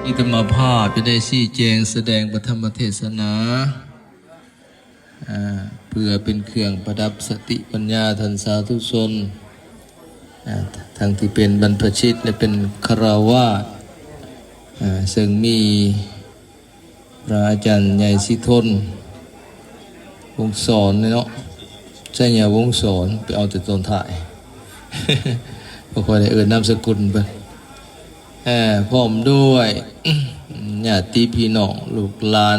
ອາຕະມາພາບຈະໄດ້ຊີ້ແຈງສະແດງພະທຳມະເທສະໜາ ອາ ເພື່ອເປັນເຄື່ອງປະດັບສະຕິປັນຍາທ່ານສາທຸຊົນ ອາ ທັງທີ່ເປັນບັນພະຊິດ ແລະ ເປັນຄະລາວາດ ອາ ເຊິ່ງມີ ພະອາຈານໃຫຍ່ສີທົນ ວົງສອນເນາະ ໄຊຍະວົງສອນ ໄປເອົາແຕ່ຕອນທ້າຍ ບໍ່ຄ່ອຍໄດ້ເອີ້ນນາມສະກຸນເພິ່ນ ເອີ ພ້ອມດ້ວຍ ຍາດຕິພີ່ນ້ອງລູກຫຼານ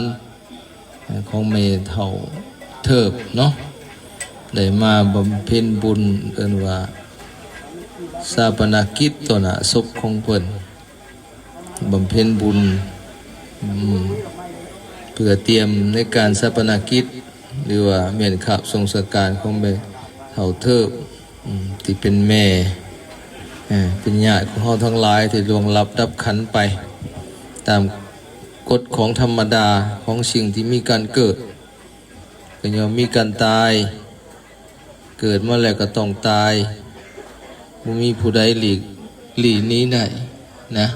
ຂອງແມ່ເຖົ້າເທີບເນາະ ໄດ້ມາບຳເພັນບຸນ ເອີ້ນວ່າຊາປະນະກິດຕໍ່ໜ້າສົບຂອງເພິ່ນ. ບຳເພັນບຸນ ອືມ ເພື່ອຕຽມໃນການຊາປະນະກິດ ຫຼືວ່າແມ່ນຄາບສົ່ງສະການຂອງແມ່ເຖົ້າເທີບ ອືມ ທີ່ເປັນແມ່ ເປັນຍາດຂອງເຮົາທັງຫຼາຍທີ່ລ່ວງລັບດັບຂັນໄປ ຕາມກົດຂອງທຳມະດາຂອງສິ່ງທີ່ມີການເກີດ ກໍຍ່ອມມີການຕາຍ. ເກີດມາແລ້ວກໍຕ້ອງຕາຍ ບໍ່ມີຜູ້ໃດຫຼີກ ຫຼີກໜີໄດ້ນະ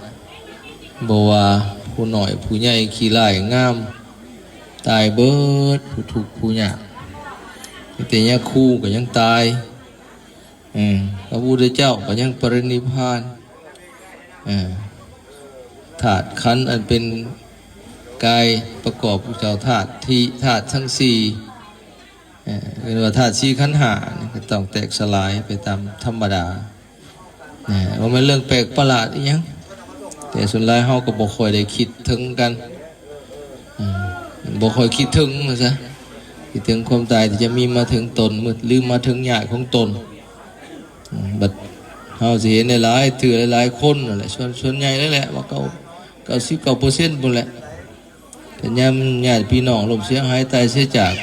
ບໍ່ວ່າຜູ້ນ້ອຍຜູ້ໃຫຍ່ ຂີ້ຮ້າຍງາມ ຕາຍເບິດ ຜູ້ທຸກຜູ້ຍາກ ແຕ່ຍາຄູກໍຍັງຕາຍ ເອີ ພະພຸດທະເຈົ້າກໍຍັງປະລິນິບພານ ເອີ ທາດຂັນອັນເປັນກາຍປະກອບຂອງເຈົ້າ ທາດທີ່ ທາດທັງສີ່ ເອີ ເອີ້ນວ່າທາດສີ່ຂັນຫ້ານີ້ກໍຕ້ອງແຕກສະຫຼາຍໄປຕາມທຳມະດາ ນະ ບໍ່ແມ່ນເລື່ອງແປກປະຫຼາດອີ່ຫຍັງ ແຕ່ສ່ວນຫຼາຍເຮົາກໍບໍ່ຄ່ອຍໄດ້ຄິດເຖິງກັນ ອືມ ບໍ່ຄ່ອຍຄິດເຖິງວ່າຊະ ຄິດເຖິງຄວາມຕາຍທີ່ຈະມີມາເຖິງຕົນ ຫຼືມາເຖິງຍາດຂອງຕົນ ອືມ ບັດເຮົາຊິເຫັນຫຼາຍໆເທື່ອ ຫຼາຍໆຄົນນັ້ນແຫຼະ ສ່ວນ ສ່ວນໃຫຍ່ເລີຍແຫຼະ ວ່າເກົ້າ ເກົ້າສິບເກົ້າເປີເຊັນພຸ້ນແຫຼະ ແຕ່ຍາມຍາດພີ່ນ້ອງລົ້ມເສຍຫາຍຕາຍເສຍຈາກ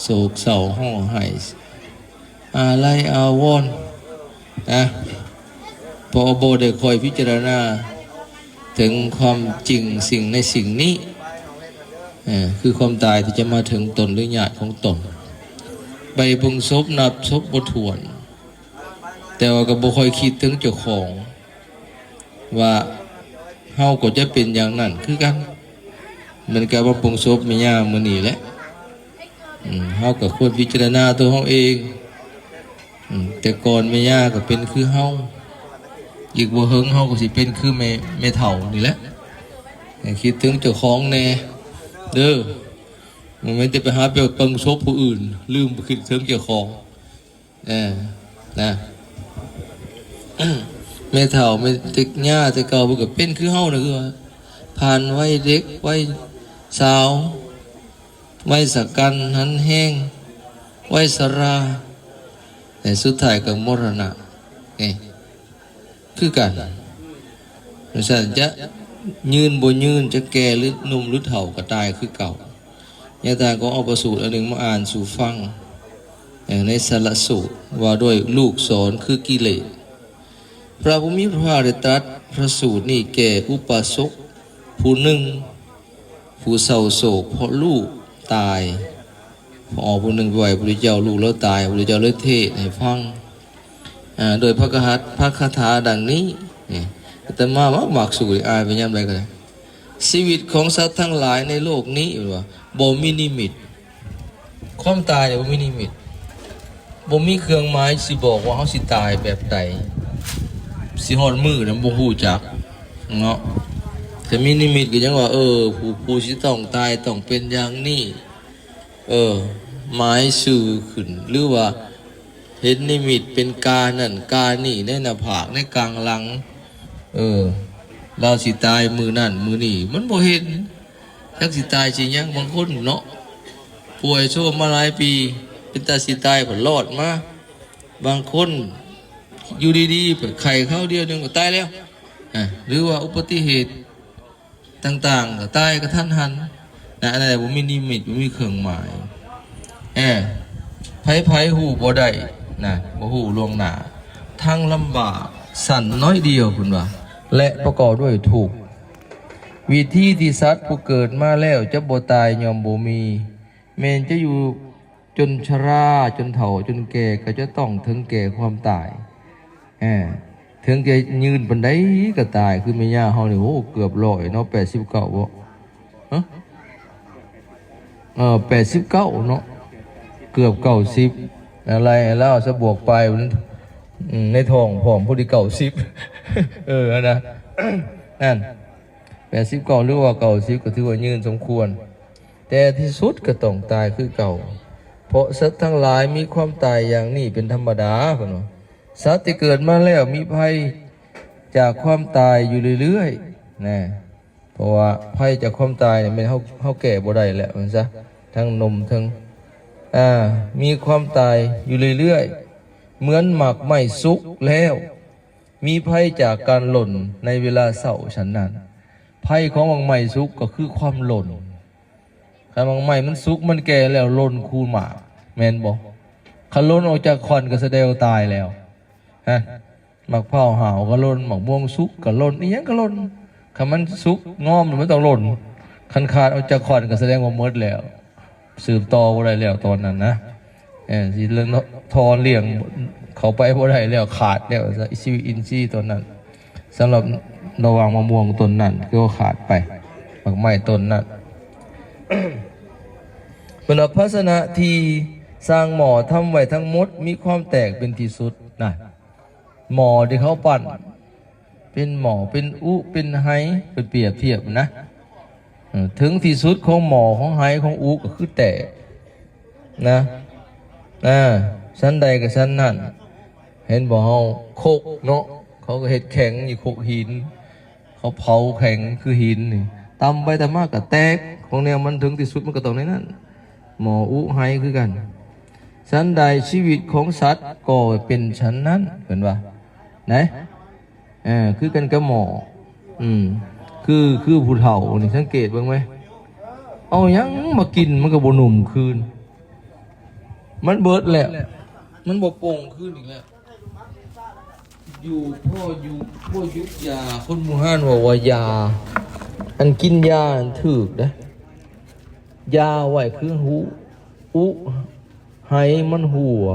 ໂສກເສົ້າຮ້ອງໄຫ້ ອາໄລອາວອນນະ ເພາະບໍ່ໄດ້ຄ່ອຍພິຈາລະນາເຖິງຄວາມຈິງສິ່ງໃນສິ່ງນີ້ ເອີ ຄືຄວາມຕາຍທີ່ຈະມາເຖິງຕົນ ຫຼືຍາດຂອງຕົນ ໄປເບິ່ງສົບ ນັບສົບບໍ່ຖ້ວນ ແຕ່ວ່າກໍບໍ່ຄ່ອຍຄິດເຖິງເຈົ້າຂອງ ວ່າເຮົາກໍຈະເປັນຢ່າງນັ້ນຄືກັນ ມັນກໍມາປົງສົບແມ່ຍ່າມື້ນີ້ແຫຼະ ອືມ ເຮົາກໍຄວນພິຈາລະນາຕົວເຮົາເອງ ອືມ ແຕ່ກ່ອນແມ່ຍ່າກໍເປັນຄືເຮົາ ອີກບໍ່ເຫິງເຮົາກໍຊິເປັນຄືແມ່ ແມ່ເຖົ້ານີ້ແຫຼະ ໃຫ້ຄິດເຖິງເຈົ້າຂອງແດ່ເດີ ບໍ່ແມ່ນແຕ່ໄປຫາໄປເບິ່ງສົບຜູ້ອື່ນ ລືມຄິດເຖິງເຈົ້າຂອງ. ເອີ ນະ ແມ່ເຖົ້າແມ່ເຕັກຍ່າແຕ່ເກົ່າເພິ່ນກໍເປັນຄືເຮົານະ ຄືວ່າຜ່ານໄວເດັກ ໄວສາວ ໄວສະກັນຫັນແຮງ ໄວຊະລາ ແລະ ສຸດທ້າຍກໍມໍລະນະ ນີ້ ຄືກັນ ຈັ່ງຊັ້ນຈະຍືນບໍ່ຍືນ ຈະແກ່ຫຼືໜຸ່ມຫຼືເຖົ້າກໍຕາຍຄືເກົ່າ. ຍາທ່ານຂໍເອົາພະສູດອັນໜຶ່ງມາອ່ານສູ່ຟັງ ໃນສາລະສູດ ວ່າດ້ວຍລູກສອນຄືກິເລດ. ພະຜູ້ມີພະພາກໄດ້ຕລັດພະສູດນີ້ແກ່ອຸປາສົກຜູ້ໜຶ່ງ ຜູ້ເສົ້າໂສກເພາະລູກຕາຍ. ພໍ່ຜູ້ໜຶ່ງໄປໄຫວ້ພະພຸດທະເຈົ້າ ລູກລາວຕາຍ ພະພຸດທະເຈົ້າເລີຍເທດໃຫ້ຟັງ ອາ ໂດຍພະກະຫັດ ພະຄາຖາດັ່ງນີ້. ນີ້ ອາດຕະມາມັກ ມັກສູດ ອ່ານໄປຍາມໃດກໍໄດ້. ຊີວິດຂອງສັດທັງຫຼາຍໃນໂລກນີ້ ເອີ້ນວ່າບໍ່ມີນິມິດ. ຄວາມຕາຍນີ້ບໍ່ມີນິມິດ ບໍ່ມີເຄື່ອງໝາຍຊິບອກວ່າເຮົາຊິຕາຍແບບໃດ ຊິຮອດມື້ນັ້ນບໍ່ຮູ້ຈັກເນາະ. ແຕ່ມີນິມິດກໍຍັງວ່າ ເອີ ຜູ້ ຜູ້ຊິຕ້ອງຕາຍຕ້ອງເປັນຢ່າງນີ້ ເອີ ໝາຍຊື່ຂຶ້ນ ຫຼືວ່າເຫັນນິມິດເປັນການັ້ນການີ້ໃນໜ້າຜາກ ໃນກາງຫຼັງ ເອີ ລາວຊິຕາຍມື້ນັ້ນມື້ນີ້ ມັນບໍ່ເຫັນ ຈັກຊິຕາຍຊິຫຍັງ. ບາງຄົນເນາະ ປ່ວຍໂຊມາຫຼາຍປີ ເປັນຕາຊິຕາຍ ພັດລອດມາ. ບາງຄົນຢູ່ດີໆ ໄຂ້ຄາວດຽວໜຶ່ງກໍຕາຍແລ້ວ ອາ ຫຼືວ່າອຸບັດຕິເຫດ ຕ່າງໆ ກໍຕາຍກະທັນຫັນນະ. ອັນນັ້ນແຫຼະ ບໍ່ມີນິມິດ ບໍ່ມີເຄື່ອງໝາຍ. ເອີ ໃຜໆຮູ້ບໍ່ໄດ້ນະ ບໍ່ຮູ້ລ່ວງໜ້າ. ທັງລຳບາກສັ້ນໜ້ອຍດຽວ ເພິ່ນວ່າ ແລະ ປະກອບດ້ວຍທຸກ. ວິທີທີ່ສັດຜູ້ເກີດມາແລ້ວຈະບໍ່ຕາຍຍ່ອມບໍ່ມີ ແມ່ນຈະຢູ່ ຈົນຊະລາ ຈົນເຖົ້າ ຈົນແກ່ ກໍຈະຕ້ອງເຖິງແກ່ຄວາມຕາຍ. ເອີ ເຖິງຈະຍືນປານໃດກໍຕາຍ ຄືແມ່ຍ່າເຮົານີ້ ໂອ້ ເກືອບຮ້ອຍເນາະ ແປດສິບເກົ້າບໍ່? ຮະ? ເອີ ແປດສິບເກົ້າເນາະ ເກືອບເກົ້າສິບ ອາໄລໃຫ້ລາວຊະ ບວກປາຍ ອືມ ໃນທ້ອງພ້ອມ ພໍດີເກົ້າສິບ ເອີ ຫັ້ນນະ ນັ້ນ ແປດສິບເກົ້າ ຫຼືວ່າເກົ້າສິບ ກໍຖືວ່າຍືນສົມຄວນ ແຕ່ທີ່ສຸດກໍຕ້ອງຕາຍຄືເກົ່າ ເພາະສັດທັງຫຼາຍມີຄວາມຕາຍຢ່າງນີ້ເປັນທຳມະດາ ເພິ່ນວ່າ ສັດທີ່ເກີດມາແລ້ວມີໄພຈາກຄວາມຕາຍຢູ່ເລື້ອຍໆ ນະ ເພາະວ່າໄພຈາກຄວາມຕາຍນີ້ແມ່ນເຮົາ ເຮົາແກ້ບໍ່ໄດ້ແລ້ວ ວ່າຊັ້ນຊະ ທັງໜຸ່ມ ທັງ ອ່າ ມີຄວາມຕາຍຢູ່ເລື້ອຍໆ ເໝືອນໝາກໄມ້ສຸກແລ້ວ ມີໄພຈາກການຫຼົ່ນໃນເວລາເຊົ້າ ສະນັ້ນ ໄພຂອງໝາກໄມ້ສຸກກໍຄືຄວາມຫຼົ່ນ. ຄັນໝາກໄມ້ມັນສຸກ ມັນແກ່ແລ້ວ ຫຼົ່ນຄູນໝາກ ແມ່ນບໍ່? ຄັນຫຼົ່ນອອກຈາກຂອນ ກໍສະແດງວ່າຕາຍແລ້ວ ຮະ. ໝາກພ້າວຫາວກໍຫຼົ່ນ ໝາກມ່ວງສຸກກໍຫຼົ່ນ ອີ່ຫຍັງກໍຫຼົ່ນ ຄັນມັນສຸກງອມ ມັນຕ້ອງຫຼົ່ນ ຄັນຂາດອອກຈາກຂອນ ກໍສະແດງວ່າໝົດແລ້ວ ສືບຕໍ່ບໍ່ໄດ້ແລ້ວຕອນນັ້ນນະ ເອີ ຊິເລີນ ທອນລ້ຽງເຂົ້າໄປບໍ່ໄດ້ແລ້ວ ຂາດແລ້ວ ຊີວິດອິນຊີຕອນນັ້ນ ສຳລັບລະຫວ່າງມະມ່ວງຕົ້ນນັ້ນ ຄືວ່າຂາດໄປ ໝາກໄມ້ຕົ້ນນັ້ນ ເພິ່ນວ່າ ພາຊະນະທີ່ຊ່າງໝໍ້ທຳໄວ້ທັງໝົດ ມີຄວາມແຕກເປັນທີ່ສຸດນະ ໝໍ້ທີ່ເຂົາປັ້ນ ເປັນໝໍ້ ເປັນອຸ ເປັນໄຫ ເພິ່ນປຽບທຽບນະ ເອີ ເຖິງທີ່ສຸດຂອງໝໍ້ ຂອງໄຫ ຂອງອຸ ກໍຄືແຕກນະ ອາ ສັນໃດກໍສັນນັ້ນ ເຫັນບໍ່ເຮົາ ຄົກເນາະ ເຂົາກໍເຮັດແຂງຢູ່ ຄົກຫີນ ເຂົາເຜົາແຂງຄືຫີນນີ້ ຕຳໄປຕຳມາກໍແຕກ ຂອງແນວມັນເຖິງທີ່ສຸດມັນກໍຕ້ອງແນວນັ້ນ ໝໍ້ ອຸ ໄຫ ຄືກັນ ສັນໃດຊີວິດຂອງສັດກໍເປັນສັນນັ້ນ ເພິ່ນວ່າ ນະ ເອີ ຄືກັນກັບໝໍ້ ອືມ ຄື ຄືຜູ້ເຖົ້ານີ້ ສັງເກດເບິ່ງໄວ້ ເອົາຫຍັງມາກິນມັນກໍບໍ່ໜຸ່ມຄືນ ມັນເບິດແລ້ວ ມັນບໍ່ປົ່ງຄືນອີກແລ້ວ ຢູ່ ພໍຢູ່ ພໍຢຸດຢາ ຄົນບູຮານເວົ້າວ່າຢາ ອັນກິນຢານັ້ນຖືກເດ້ ຢາໄວ້ຄືຫູ ອຸ ໄຫມັນຮົ່ວ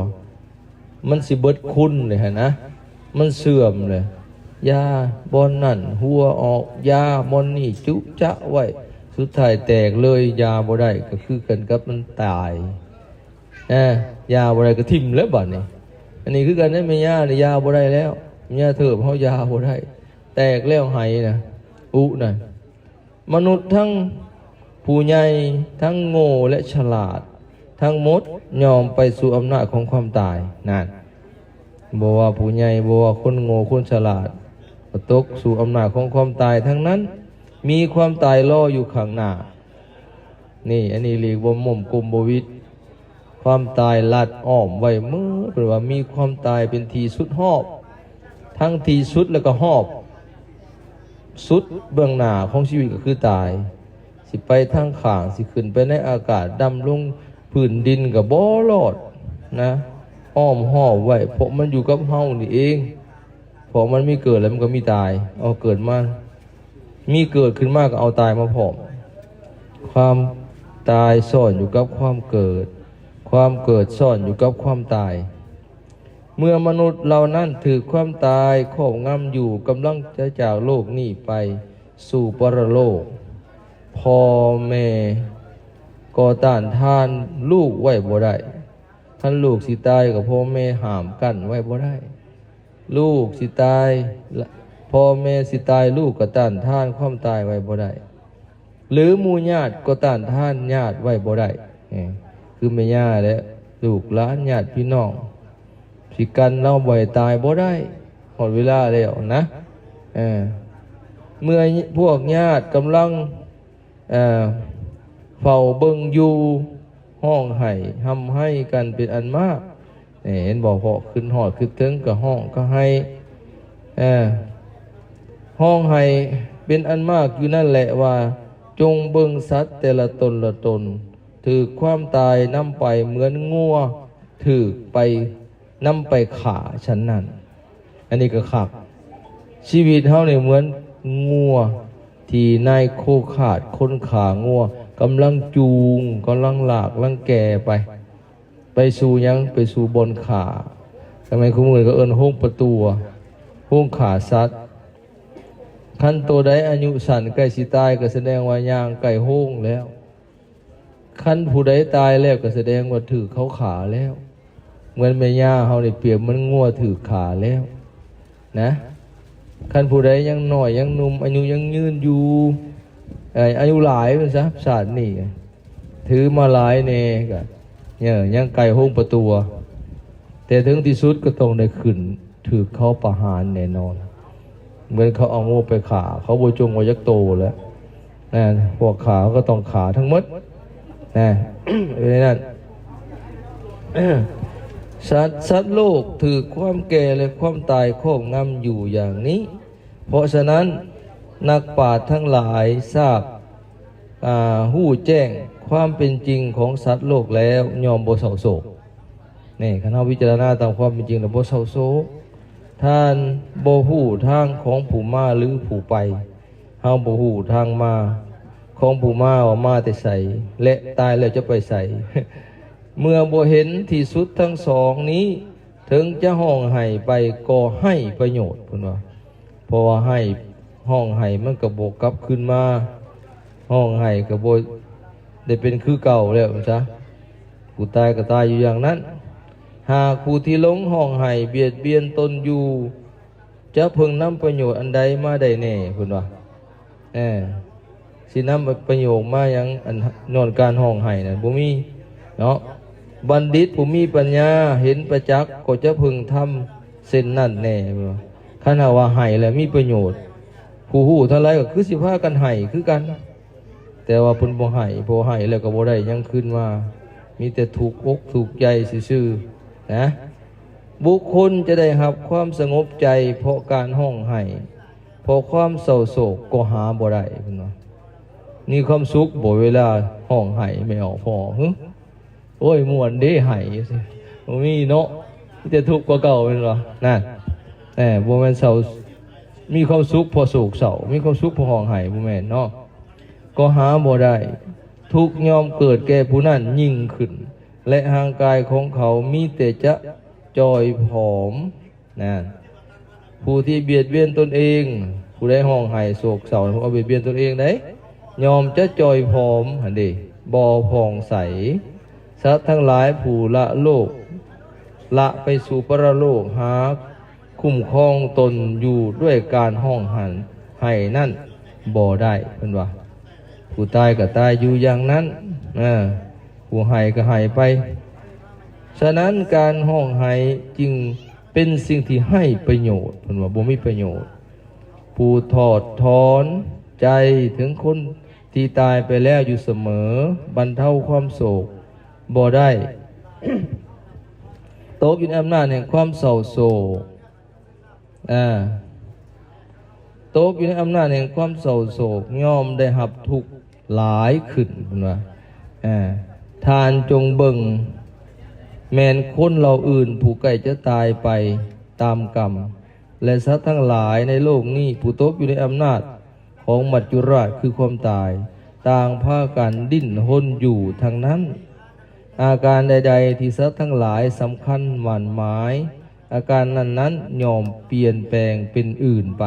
ມັນຊິເບິດຄຸນເລີຍຫັ້ນນະ ມັນເສື່ອມເລີຍ ຢາບ່ອນນັ້ນຮົ່ວອອກ ຢາບ່ອນນີ້ຈຸຈະໄວ້ ສຸດທ້າຍແຕກເລີຍ ຢາບໍ່ໄດ້ ກໍຄືກັນກັບມັນຕາຍ ນະ ຢາບໍ່ໄດ້ກໍຖິ້ມແລ້ວບາດນີ້ ອັນນີ້ຄືກັນເດ້ ແມ່ຍ່ານີ້ຢາບໍ່ໄດ້ແລ້ວ ແມ່ຍ່າເທີບເຮົາຢາບໍ່ໄດ້ ແຕກແລ້ວໄຫນະ ອຸນະ ມະນຸດທັງຜູ້ໃຫຍ່ ທັງໂງ່ ແລະ ສະຫຼາດ ທັງໝົດຍ່ອມໄປສູ່ອຳນາດຂອງຄວາມຕາຍ ນັ້ນ ບໍ່ວ່າຜູ້ໃຫຍ່ ບໍ່ວ່າຄົນໂງ່ ຄົນສະຫຼາດ ກໍຕົກສູ່ອຳນາດຂອງຄວາມຕາຍທັງນັ້ນ ມີຄວາມຕາຍລໍຢູ່ຂ້າງໜ້າ ນີ້ ອັນນີ້ເອີ້ນວ່າໝົ້ມກົມບໍ່ຫວິດ ຄວາມຕາຍລັດອ້ອມໄວ້ໝົດ ເພິ່ນວ່າມີຄວາມຕາຍເປັນທີ່ສຸດຮອບ ທັງທີ່ສຸດແລ້ວກໍຮອບ ສຸດເບື້ອງໜ້າຂອງຊີວິດກໍຄືຕາຍ ຊິໄປທາງຂ້າງ ຊິຂຶ້ນໄປໃນອາກາດ ດຳລົງພື້ນດິນກໍບໍ່ລອດນະ ອ້ອມຮອບໄວ້ ເພາະມັນຢູ່ກັບເຮົານີ້ເອງ ເພາະມັນມີເກີດແລ້ວມັນກໍມີຕາຍ ເອົາເກີດມາ ມີເກີດຂຶ້ນມາກໍເອົາຕາຍມາພ້ອມ ຄວາມຕາຍຊ້ອນຢູ່ກັບຄວາມເກີດ ຄວາມເກີດຊ້ອນຢູ່ກັບຄວາມຕາຍ ເມື່ອມະນຸດເຫຼົ່ານັ້ນຖືກຄວາມຕາຍຄອບງຳຢູ່ ກຳລັງຈະຈາກໂລກນີ້ໄປສູ່ປະລະໂລກ ພໍ່ແມ່ກໍຕ້ານທານລູກໄວ້ບໍ່ໄດ້ ຄັນລູກຊິຕາຍກໍພໍ່ແມ່ຫ້າມກັ້ນໄວ້ບໍ່ໄດ້ ລູກຊິຕາຍ ພໍ່ແມ່ຊິຕາຍ ລູກກໍຕ້ານທານຄວາມຕາຍໄວ້ບໍ່ໄດ້ ຫຼືໝູ່ຍາດກໍຕ້ານທານຍາດໄວ້ບໍ່ໄດ້ ຄືແມ່ຍ່າແລະລູກຫຼານຍາດພີ່ນ້ອງ ຊິກັ້ນລາວບໍ່ໃຫ້ຕາຍບໍ່ໄດ້ ຮອດເວລາແລ້ວນະ ເມື່ອພວກຍາດກຳລັງ ເຝົ້າເບິ່ງຢູ່ ຮ້ອງໄຫ້ຮ່ຳໄຫ້ກັນເປັນອັນມາກ ເຫັນບໍ່ ເພາະຂຶ້ນຮອດຂຶ້ນເທິງກໍຮ້ອງກໍໄຫ້ ຮ້ອງໄຫ້ເປັນອັນມາກຢູ່ນັ້ນແຫຼະວ່າ ຈົ່ງເບິ່ງສັດແຕ່ລະຕົນລະຕົນ ຖືກຄວາມຕາຍນຳໄປເໝືອນງົວຖືກໄປ ນຳໄປຂ້າ ສະນັ້ນ ອັນນີ້ກໍຄັກ ຊີວິດເຮົານີ້ເໝືອນງົວທີ່ນາຍໂຄຂາດຄົນຂ້າງົວກຳລັງຈູງ ກຳລັງລາກລັງແກ່ໄປ ໄປສູ່ຫຍັງ? ໄປສູ່ບ່ອນຂ້າ ສະໄໝຄູ່ມື້ນີ້ກໍເອີ້ນໂຮງປະຕູ ງຂ້າສັດ. ຄັນໂຕໃດອາຍຸສັ້ນໃກ້ຊິຕາຍ ກໍສະແດງວ່າຍ່າງໃກ້ໂຮງແລ້ວ. ຄັນຜູ້ໃດຕາຍແລ້ວ ກໍສະແດງວ່າຖືກເຂົາຂ້າແລ້ວ. ເໝືອນແມ່ຍ່າເຮົານີ້ປຽບເໝືອນງົວຖືກຂ້າແລ້ວນະ. ຄັນຜູ້ໃດຍັງນ້ອຍຍັງໜຸ່ມ ອາຍຸຍັງຍືນຢູ່ ເອີ ອາຍຸຫຼາຍວ່າຊະ ຊາດນີ້ຖືມາຫຼາຍແດ່ ກໍ ເອີ ຍັງໃກ້ໂຮງປະຕູ ແຕ່ເຖິງທີ່ສຸດກໍຕ້ອງໄດ້ຂຶ້ນ ຖືກເຂົາປະຫານແນ່ນອນ. ເໝືອນເຂົາເອົາງົວໄປຂ້າ ເຂົາບໍ່ຈົ່ງວ່າຈັກໂຕແລ້ວນະ ພວກຂ້າເຂົາກໍຕ້ອງຂ້າທັງໝົດນະ. ເປັນນັ້ນ ສັດ ສັດໂລກຖືກຄວາມແກ່ ແລະ ຄວາມຕາຍຄອບງຳຢູ່ຢ່າງນີ້. ເພາະສະນັ້ນ ນັກປາດທັງຫຼາຍຊາບ ອາ ຮູ້ແຈ້ງຄວາມເປັນຈິງຂອງສັດໂລກແລ້ວ ຍ່ອມບໍ່ເສົ້າໂສກ. ນີ້ ຄັນເຮົາພິຈາລະນາຕາມຄວາມເປັນຈິງແລ້ວບໍ່ເສົ້າໂສກ. ທ່ານບໍ່ຮູ້ທາງຂອງຜູ້ມາ ຫຼື ຜູ້ໄປ. ເຮົາບໍ່ຮູ້ທາງມາຂອງຜູ້ມາວ່າມາແຕ່ໃສ ແລະ ຕາຍແລ້ວຈະໄປໃສ. ເມື່ອບໍ່ເຫັນທີ່ສຸດທັງສອງນີ້ ເຖິງຈະຮ້ອງໄຫ້ໄປກໍໄຮ້ປະໂຫຍດ ເພິ່ນວ່າ. ເພາະວ່າໄຫ້ ຮ້ອງໄຫ້ມັນກໍບໍ່ກັບຄືນມາ, ຮ້ອງໄຫ້ກໍບໍ່ໄດ້ເປັນຄືເກົ່າແລ້ວຊະ. ຜູ້ຕາຍກໍຕາຍຢູ່ຢ່າງນັ້ນ. ຫາກຜູ້ທີ່ຫຼົງຮ້ອງໄຫ້ບຽດບຽນຕົນຢູ່ ຈະເພິ່ງນຳປະໂຫຍດອັນໃດມາໄດ້ແດ່ ເພິ່ນວ່າ. ເອີ ຊິນຳປະໂຫຍດມາຫຍັງ ອັນຍ້ອນການຮ້ອງໄຫ້ນັ້ນ ບໍ່ມີເນາະ. ບັນດິດຜູ້ມີປັນຍາເຫັນປະຈັກ ກໍຈະເພິ່ງທຳເຊັ່ນນັ້ນແດ່. ຄັນຫາກວ່າໄຫ້ແລ້ວມີປະໂຫຍດ ຜູ້ຮູ້ທັງຫຼາຍກໍຄືຊິພາກັນໄຫ້ຄືກັນ, ແຕ່ວ່າເພິ່ນບໍ່ໄຫ້, ເພາະໄຫ້ແລ້ວກໍບໍ່ໄດ້ຫຍັງຄືນມາ, ມີແຕ່ທຸກອົກທຸກໃຈຊື່ໆນະ. ບຸກຄົນຈະໄດ້ຮັບຄວາມສະຫງົບໃຈເພາະການຮ້ອງໄຫ້, ເພາະຄວາມເສົ້າໂສກກໍຫາບໍ່ໄດ້ ເພິ່ນວ່າ. ມີຄວາມສຸກບໍ່ເວລາຮ້ອງໄຫ້ແມ່ອອກພໍ່? ຫຶ ໂອ້ຍ ມ່ວນເດ້ໄຫ້ ບໍ່ມີເນາະ, ມີແຕ່ທຸກກວ່າເກົ່າ ແມ່ນບໍ່? ນັ້ນ ແໝ ບໍ່ແມ່ນເສົ້າ ມີຄວາມສຸກເພາະໂສກເສົ້າ, ມີຄວາມສຸກເພາະຮ້ອງໄຫ້ ບໍ່ແມ່ນເນາະ. ກໍຫາບໍ່ໄດ້, ທຸກຍ່ອມເກີດແກ່ຜູ້ນັ້ນຍິ່ງຂຶ້ນ ແລະ ຮ່າງກາຍຂອງເຂົາມີແຕ່ຈະຈ່ອຍຜອມ. ນະ ຜູ້ທີ່ບຽດບຽນຕົນເອງ, ຜູ້ໃດຮ້ອງໄຫ້ໂສກເສົ້າ ເພາະວ່າບຽດບຽນຕົນເອງໃດ, ຍ່ອມຈະຈ່ອຍຜອມຫັ້ນເດ, ບໍ່ຜ່ອງໃສ. ສັດທັງຫຼາຍຜູ້ລະໂລກ ລະໄປສູ່ປະລະໂລກ ຫາຄຸ້ມຄອງຕົນຢູ່ດ້ວຍການຮ້ອງໄຫ້ນັ້ນບໍ່ໄດ້ ເພິ່ນວ່າ. ຜູ້ຕາຍກໍຕາຍຢູ່ຢ່າງນັ້ນ, ເອີ ຜູ້ໄຫ້ກໍໄຫ້ໄປ. ສະນັ້ນ ການຮ້ອງໄຫ້ຈຶ່ງເປັນສິ່ງທີ່ໄຮ້ປະໂຫຍດ, ເພິ່ນວ່າບໍ່ມີປະໂຫຍດ. ຜູ້ຖອດຖອນໃຈເຖິງຄົນທີ່ຕາຍໄປແລ້ວຢູ່ສະເໝີ, ບັນເທົາຄວາມໂສກບໍ່ໄດ້, ຕົກຢູ່ໃນອຳນາດແຫ່ງຄວາມເສົ້າໂສກ. ອາ ຕົກຢູ່ໃນອຳນາດແຫ່ງຄວາມເສົ້າໂສກ, ຍ່ອມໄດ້ຮັບທຸກຫຼາຍຂຶ້ນ, ເພິ່ນວ່າ. ອາ ທ່ານຈົ່ງເບິ່ງ, ແມ່ນຄົນເຫຼົ່າອື່ນຜູ້ໃກ້ຈະຕາຍໄປຕາມກຳ, ແລະ ສັດທັງຫຼາຍໃນໂລກນີ້ ຜູ້ຕົກຢູ່ໃນອຳນາດ ຂອງມັດຈຸລາດຄືຄວາມຕາຍ, ຕ່າງພາກັນດີ້ນຮົນຢູ່ທັງນັ້ນ. ອາການໃດໆທີ່ສັດທັງຫຼາຍສຳຄັນໝັ້ນໝາຍ, ອາການນັ້ນໆຍ່ອມປ່ຽນແປງເປັນອື່ນໄປ.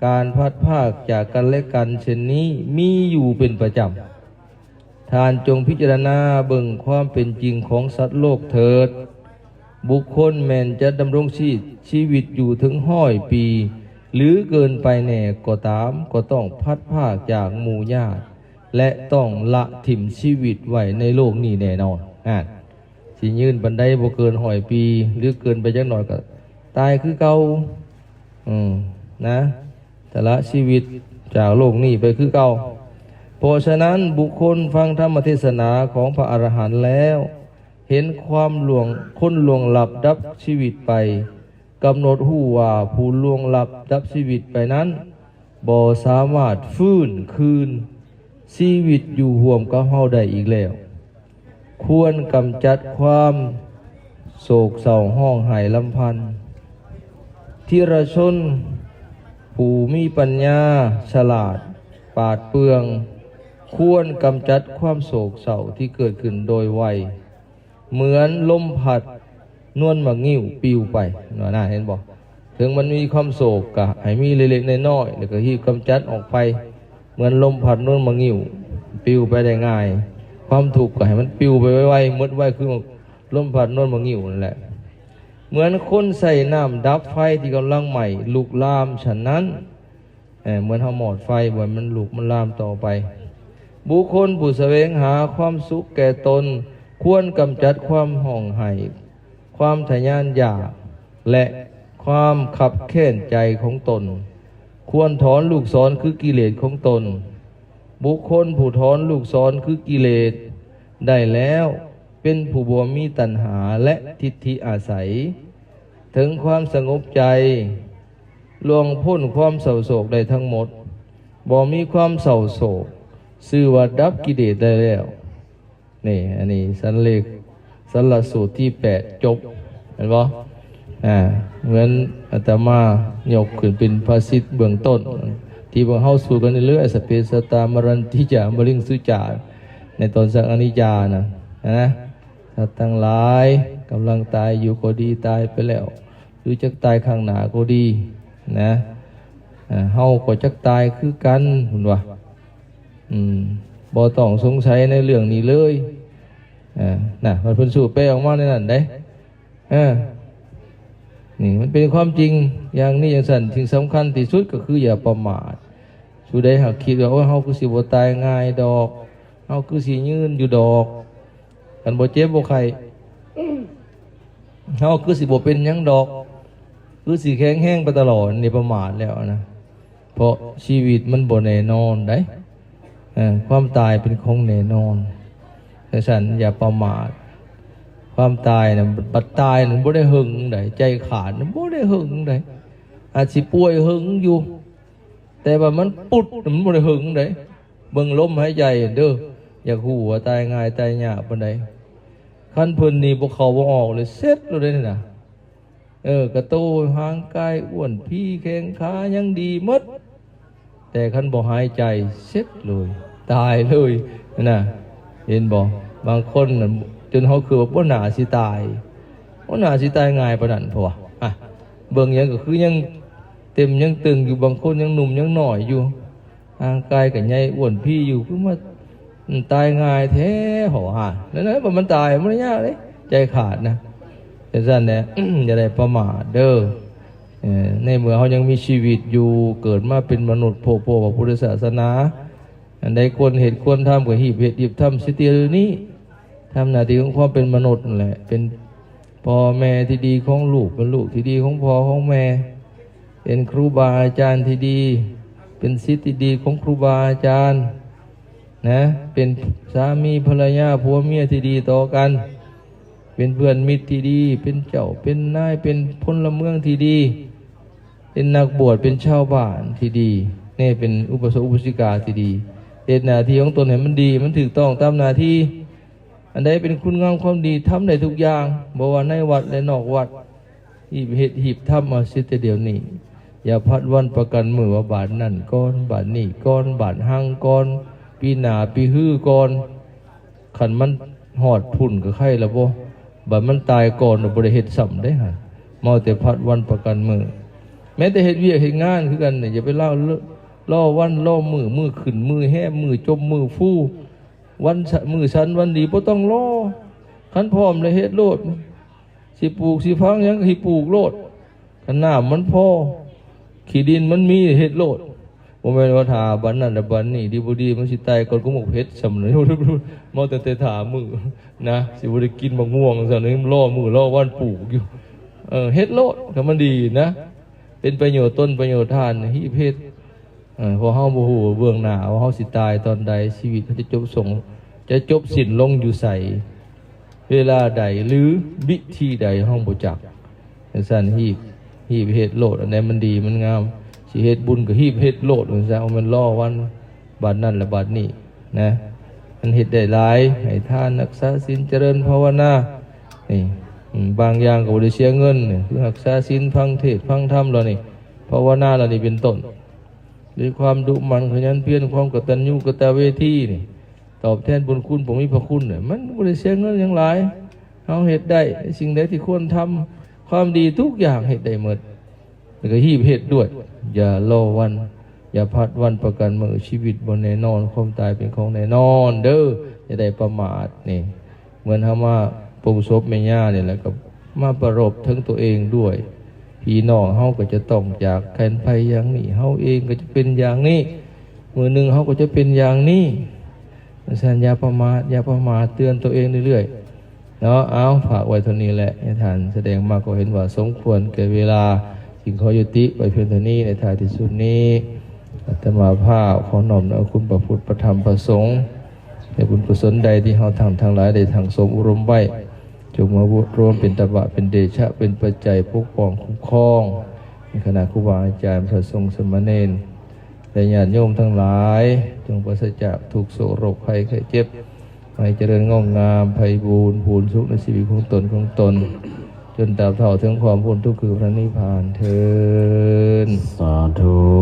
ການພັດພາກຈາກກັນແລະກັນເຊັ່ນນີ້ມີຢູ່ເປັນປະຈຳ. ທ່ານຈົ່ງພິຈາລະນາເບິ່ງຄວາມເປັນຈິງຂອງສັດໂລກເຖີດ. ບຸກຄົນແມ່ນຈະດຳລົງຊີ ຊີວິດຢູ່ເຖິງຮ້ອຍປີ ຫຼື ເກີນໄປແດ່ກໍຕາມ, ກໍຕ້ອງພັດພາກຈາກໝູ່ຍາດ ແລະ ຕ້ອງລະຖິ້ມຊີວິດໄວ້ໃນໂລກນີ້ແນ່ນອນ. ອາ ຊິຍືນປານໃດ ບໍ່ເກີນຮ້ອຍປີ ຫຼື ເກີນໄປຈັກໜ້ອຍກໍຕາຍຄືເກົ່າ. ອືມ ນະ ສະລະຊີວິດຈາກໂລກນີ້ໄປຄືເກົ່າ. ເພາະສະນັ້ນ ບຸກຄົນຟັງທຳມະເທດສະໜາຂອງພະອະລະຫັນແລ້ວ ເຫັນຄວາມລ່ວງ ຄົນລ່ວງລັບດັບຊີວິດໄປ, ກຳນົດຮູ້ວ່າຜູ້ລ່ວງລັບດັບຊີວິດໄປນັ້ນ ບໍ່ສາມາດຟື້ນຄືນຊີວິດຢູ່ຮ່ວມກັບເຮົາໄດ້ອີກແລ້ວ. ຄວນກຳຈັດຄວາມໂສກເສົ້າຮ້ອງໄຫ້ລຳພັນ. ທິລະຊົນຜູ້ມີປັນຍາສະຫຼາດປາດເປືອງ ຄວນກຳຈັດຄວາມໂສກເສົ້າທີ່ເກີດຂຶ້ນໂດຍໄວ, ເໝືອນລົມພັດນວນໝາກງິ້ວປິວໄປ. ນັ້ນ ເຫັນບໍ່? ເຖິງມັນມີຄວາມໂສກ ກໍໃຫ້ມີເລັກໆນ້ອຍໆ ແລ້ວກໍຮີບກຳຈັດອອກໄປ ເໝືອນລົມພັດນວນໝາກງິ້ວ ປິວໄປໄດ້ງ່າຍ. ຄວາມທຸກກໍໃຫ້ມັນປິວໄປໄວໆ ໝົດໄວຄືລົມພັດນວນໝາກງິ້ວນັ້ນແຫຼະ. ເໝືອນຄົນໃຊ້ນ້ຳດັບໄຟທີ່ກຳລັງໄໝ້ລຸກລາມ ສະນັ້ນ ເອີ ເໝືອນເຮົາມອດໄຟ ບໍ່ໃຫ້ມັນລຸກ ມັນລາມຕໍ່ໄປ. ບຸກຄົນຜູ້ສະແຫວງຫາຄວາມສຸກແກ່ຕົນ ຄວນກຳຈັດຄວາມຮ້ອງໄຫ້, ຄວາມທະຍານຢາກ ແລະ ຄວາມຄັບແຄ້ນໃຈຂອງຕົນ. ຄວນຖອນລູກສອນຄືກິເລດຂອງຕົນ. ບຸກຄົນຜູ້ຖອນລູກສອນຄືກິເລດໄດ້ແລ້ວ ເປັນຜູ້ບໍ່ມີຕັນຫາ ແລະ ທິດຖິອາໄສ, ເຖິງຄວາມສະຫງົບໃຈ, ລ່ວງພົ້ນຄວາມເສົ້າໂສກໄດ້ທັງໝົດ. ບໍ່ມີຄວາມເສົ້າໂສກ ຊື່ວ່າດັບກິເລດໄດ້ແລ້ວ. ນີ້ ອັນນີ້ສັນເລກ ສັນລະສູດທີແປດ ຈົບ ແມ່ນບໍ່? ອ່າ ເໝືອນອາດຕະມາຍົກຂຶ້ນເປັນພາສິດເບື້ອງຕົ້ນ ທີ່ພວກເຮົາສວດກັນເລື້ອຍໆ ສັບເພສັດຕາ ມະຣັນຕິຈາ ມະລິງສຸຈາ ໃນຕອນສັກອະນິດຈານະ ນະ ສັດທັງຫຼາຍກຳລັງຕາຍຢູ່ກໍດີ ຕາຍໄປແລ້ວ ຫຼືຈັກຕາຍຂ້າງໜ້າກໍດີນະ ເຮົາກໍຈັກຕາຍຄືກັນ ເພິ່ນວ່າ ອືມ ບໍ່ຕ້ອງສົງໄສໃນເລື່ອງນີ້ເລີຍ. ເອີ ນະ ມັນເພິ່ນສູ້ແປອອກມາໃນນັ້ນເດ້. ເອີ ນີ້ມັນເປັນຄວາມຈິງຢ່າງນີ້ຈັ່ງຊັ້ນ. ສິ່ງສຳຄັນທີ່ສຸດກໍຄືຢ່າປະໝາດ. ຜູ້ໃດຫາກຄິດວ່າ ໂອ້ຍ ເຮົາຄືຊິບໍ່ຕາຍງ່າຍດອກ, ເຮົາຄືຊິຍືນຢູ່ດອກ, ຄັນບໍ່ເຈັບບໍ່ໄຂ້ ເຮົາຄືຊິບໍ່ເປັນຫຍັງດອກ, ຄືຊິແຂງແຮງໄປຕະຫຼອດ, ນີ້ປະໝາດແລ້ວນະ. ເພາະຊີວິດມັນບໍ່ແນ່ນອນໃດ໋. ເອີ ຄວາມຕາຍເປັນຂອງແນ່ນອນ. ຈັ່ງຊັ້ນຢ່າປະໝາດ. ຄວາມຕາຍນະ ບັດຕາຍນັ້ນບໍ່ໄດ້ເຫິງໃດ໋, ໃຈຂາດນັ້ນບໍ່ໄດ້ເຫິງໃດ໋. ອາດຊິປ່ວຍເຫິງຢູ່, ແຕ່ວ່າມັນປຸດ ມັນບໍ່ໄດ້ເຫິງໃດ໋. ເບິ່ງລົມຫາຍໃຈເດີ, ຢາກຮູ້ວ່າຕາຍງ່າຍຕາຍຍາກປານໃດ. ຄັນເພິ່ນນີ້ບໍ່ເຂົ້າບໍ່ອອກເລີຍ ເສັດໂລດເດ້ນີ້ນະ. ເອີ ກະໂຕຮ່າງກາຍອ້ວນ ຜີແຂ້ງຂາຍັງດີໝົດ, ແຕ່ຄັນບໍ່ຫາຍໃຈ ເສັດເລີຍ, ຕາຍເລີຍນະ. ເຫັນບໍ່? ບາງຄົນນັ້ນ ຈົນເຮົາຄືວ່າບໍ່ໜ້າຊິຕາຍ, ບໍ່ໜ້າຊິຕາຍງ່າຍປານນັ້ນ. ເພາະວ່າ ອະ ເບິ່ງຫຍັງກໍຄືຍັງເຕັມຍັງຕຶງຢູ່, ບາງຄົນຍັງໜຸ່ມຍັງນ້ອຍຢູ່. ຮ່າງກາຍກໍໃຫຍ່ອ້ວນພີຢູ່, ຄືມາ ອືມ ຕາຍງ່າຍແທ້ ເຮົາຫາ. ນັ້ນແຫຼະ ວ່າມັນຕາຍ ມັນຍາກເດ້, ໃຈຂາດນະ. ຈັ່ງຊັ້ນແຫຼະ ຢ່າໄດ້ປະໝາດເດີ. ເອີ ໃນເມື່ອເຮົາຍັງມີຊີວິດຢູ່, ເກີດມາເປັນມະນຸດ, ພົບພໍ້ພະພຸດທະສາສະໜາ, ອັນໃດຄວນເຮັດຄວນທຳ ກໍຮີບເຮັດຮີບທຳເສຍດຽວນີ້. ທຳໜ້າທີ່ຂອງຄວາມເປັນມະນຸດນັ້ນແຫຼະ, ເປັນພໍ່ແມ່ທີ່ດີຂອງລູກ, ເປັນລູກທີ່ດີຂອງພໍ່ຂອງແມ່, ເປັນຄູບາອາຈານທີ່ດີ, ເປັນສິດທີ່ດີຂອງຄູບາອາຈານນະ, ເປັນສາມີພັນລະຍາຜົວເມຍທີ່ດີຕໍ່ກັນ, ເປັນເພື່ອນມິດທີ່ດີ, ເປັນເຈົ້າເປັນນາຍ, ເປັນພົນລະເມືອງທີ່ດີ, ເປັນນັກບວດ, ເປັນຊາວບ້ານທີ່ດີ, ນີ້ເປັນອຸບາສົກອຸບາສິກາທີ່ດີ, ເຮັດໜ້າທີ່ຂອງຕົນໃຫ້ມັນດີ, ມັນຖືກຕ້ອງຕາມໜ້າທີ່. ອັນໃດເປັນຄຸນງາມຄວາມດີ ທຳໄດ້ທຸກຢ່າງ, ບໍ່ວ່າໃນວັດ ແລະ ນອກວັດ. ຮີບເຮັດຮີບທຳເອົາເສຍແຕ່ດຽວນີ້. ຢ່າພັດວັນປະກັນມື້ວ່າບາດນັ້ນກ່ອນ, ບາດນີ້ກ່ອນ, ບາດຮັ່ງກ່ອນ, ປີໜ້າປີຮືກ່ອນ. ຄັນມັນຮອດພຸ້ນກໍໄຄລະບໍ່, ບາດມັນຕາຍກ່ອນ ບໍ່ໄດ້ເຮັດຊ້ຳເດ້ຫັ້ນ. ເມົາແຕ່ພັດວັນປະກັນມື້. ແມ້ແຕ່ເຮັດວຽກເຮັດງານຄືກັນນີ້, ຢ່າໄປລໍ ລໍວັນລໍມື້, ມື້ຂຶ້ນ, ມື້ແຮມ, ມື້ຈົມ, ມື້ຟູ. ວັນ ມື້ສັນວັນດີບໍ່ຕ້ອງລໍ, ຄັນພ້ອມແລ້ວເຮັດໂລດ. ຊິປູກຊິຝັງຫຍັງກໍຊິປູກໂລດ, ຄັນນ້ຳມັນພໍ, ຂີ້ດິນມັນມີ, ເຮັດໂລດ. ບໍ່ແມ່ນວ່າຖ້າບັດນັ້ນແລ້ວບັດນີ້ ດີບໍ່ດີ ມັນຊິຕາຍກ່ອນກໍໝົກເຜັດຊ້ຳເລີຍ. ເມົາຕັ້ງແຕ່ຖ້າມື້ນະ, ຊິບໍ່ໄດ້ກິນໝາກມ່ວງຊ້ຳ, ລໍມື້ລໍວັນປູກຢູ່. ເອີ ເຮັດໂລດ ຄັນມັນດີນະ, ເປັນປະໂຫຍດຕົນປະໂຫຍດທ່ານ, ຮີບເຮັດ. ເອີ ເພາະເຮົາບໍ່ຮູ້ເບື້ອງໜ້າວ່າເຮົາຊິຕາຍຕອນໃດ, ຊີວິດເຮົາຈະຈົບລົງ ຈະຈົບສິ້ນລົງຢູ່ໃສ, ເວລາໃດ ຫຼື ວິທີໃດ ເຮົາບໍ່ຈັກ. ຈັ່ງຊັ້ນ ຮີບ ຮີບເຮັດໂລດ, ອັນໃດມັນດີມັນງາມ, ຊິເຮັດບຸນກໍຮີບເຮັດໂລດ, ຈັ່ງຊັ້ນ ບໍ່ແມ່ນລໍວັນບາດນັ້ນແລະບາດນີ້ນະ. ມັນເຮັດໄດ້ຫຼາຍ, ໃຫ້ທານ, ຮັກສາສິນ, ຈະເລີນພາວະນາ. ນີ້ ອືມ ບາງຢ່າງກໍບໍ່ໄດ້ເສຍເງິນ, ຄືຮັກສາສິນ, ຟັງເທດ, ຟັງທຳເຫຼົ່ານີ້, ພາວະນາເຫຼົ່ານີ້ເປັນຕົ້ນ. ດ້ວຍຄວາມດຸໝັ່ນຂະຫຍັນພຽນ, ຄວາມກະຕັນຍູກະຕະເວທີນີ້ ຕອບແທນບຸນຄຸນຜູ້ມີພະຄຸນນີ້ ມັນບໍ່ໄດ້ເສຍເງິນຫຍັງຫຼາຍ. ເຮົາເຮັດໄດ້ ສິ່ງໃດທີ່ຄວນທຳ, ຄວາມດີທຸກຢ່າງເຮັດໄດ້ໝົດ. ແລ້ວກໍຮີບເຮັດດ້ວຍ. ຢ່າລໍວັນ, ຢ່າພັດວັນປະກັນມື້, ຊີວິດບໍ່ແນ່ນອນ, ຄວາມຕາຍເປັນຂອງແນ່ນອນເດີ້. ຢ່າໄດ້ປະໝາດນີ້. ເໝືອນເຮົາມາປົງສົບແມ່ຍ່ານີ້ແຫຼະ, ກໍມາປະລົບເຖິງຕົວເອງດ້ວຍ. ພີ່ນ້ອງເຮົາກໍຈະຕ້ອງຈາກກັນໄປຢ່າງນີ້, ເຮົາເອງກໍຈະເປັນຢ່າງນີ້, ມື້ໜຶ່ງເຮົາກໍຈະເປັນຢ່າງນີ້. ຈັ່ງຊັ້ນ ຢ່າປະໝາດ, ຢ່າປະໝາດ, ເຕືອນຕົວເອງເລື້ອຍໆ ເນາະ. ເອົາ, ຝາກໄວ້ເທົ່ານີ້ແຫຼະ. ຍາທ່ານສະແດງມາກໍເຫັນວ່າສົມຄວນແກ່ເວລາ, ຈຶ່ງຂໍຍຸຕິໄວ້ພຽງເທົ່ານີ້. ໃນທ້າຍທີ່ສຸດນີ້ ອາດຕະມາພາບຂໍນ້ອມນຳຄຸນພະພຸດ ພະທຳ ພະສົງ ແລະ ບຸນກຸສົນໃດທີ່ເຮົາທ່ານທັງຫຼາຍໄດ້ສັ່ງສົມອົບຮົມໄວ້, ຈົ່ງມາລວມເປັນຕະບະ ເປັນເດຊະ ເປັນປັດໄຈປົກປ້ອງຄຸ້ມຄອງໃຫ້ຄະນະຄູບາອາຈານ, ພະສົງສາມະເນນ ແລະ ຍາດໂຍມທັງຫຼາຍ, ຈົ່ງປາສະຈາກທຸກໂສກໂລກໄພໄຂ້ເຈັບ, ໃຫ້ຈະເລີນງອກງາມໄພບູນພູນສຸກໃນຊີວິດຂອງຕົນ, ຂອງຕົນ, ຈົນຕາບເທົ່າເຖິງຄວາມພົ້ນທຸກຄືພະນິບພານເທີ້ນ. ສາທຸ.